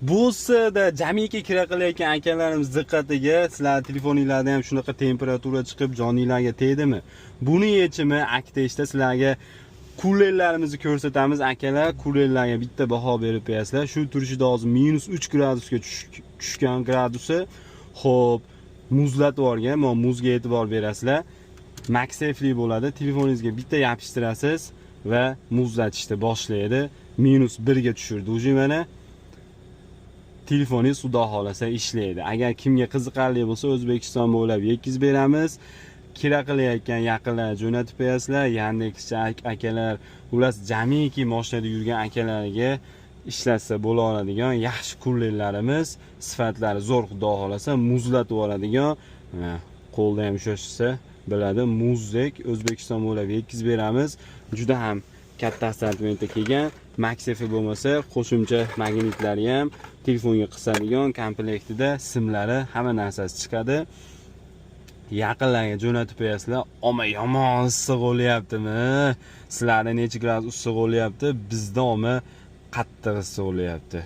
Bo'lsa-da, jamiki kira qilayotgan akalarimiz diqqatiga, sizlar telefoninglarda ham shunaqa temperatura chiqib, joninglarga tegdimi? Buni yechimi Akteshda. Sizlarga kulerlarimizni ko'rsatamiz, akalar. Kulerlarga bitta baho berib qo'yasizlar. Shu turishida hozir -3 gradusga tushgan gradusi. Xo'p, muzlatib yuborgan, mana muzga e'tibor berasizlar. MagSafe'li bo'ladi. Telefoningizga bitta yopishtirasiz va muzlatishni boshlaydi. -1 ga tushirdi. Уже mana telefoningiz, xudo xohlasa, ishlaydi. Agar kimga qiziqarli bo'lsa, O'zbekiston bo'ylab yetkazib beramiz. Kira qilayotgan yaqinlar jo'natib qo'yasizlar. Yandexchi akalar, xullas, jamiki mashinada yurgan akalarga ishlatsa bo'la oladigan yaxshi kulerlarimiz, sifatlari zo'r, xudo xohlasa, muzlatib yuboradigan, mana qo'lda ham ushlashsa biladi, muzdek. O'zbekiston bo'ylab yetkazib beramiz. Juda ham katta assortimentda kelgan. MagSafe bo'lmasa, qo'shimcha magnitlari ham, telefonga qisadigan komplektida simlari, hamma narsasi chiqadi. Yaqinlarga jo'natib qo'yasizlar. Omma, yomon issiq bo'lyaptimi? Sizlarda necha gradus issiq bo'lyapti? Bizda, omma, qattiq issiq bo'lyapti.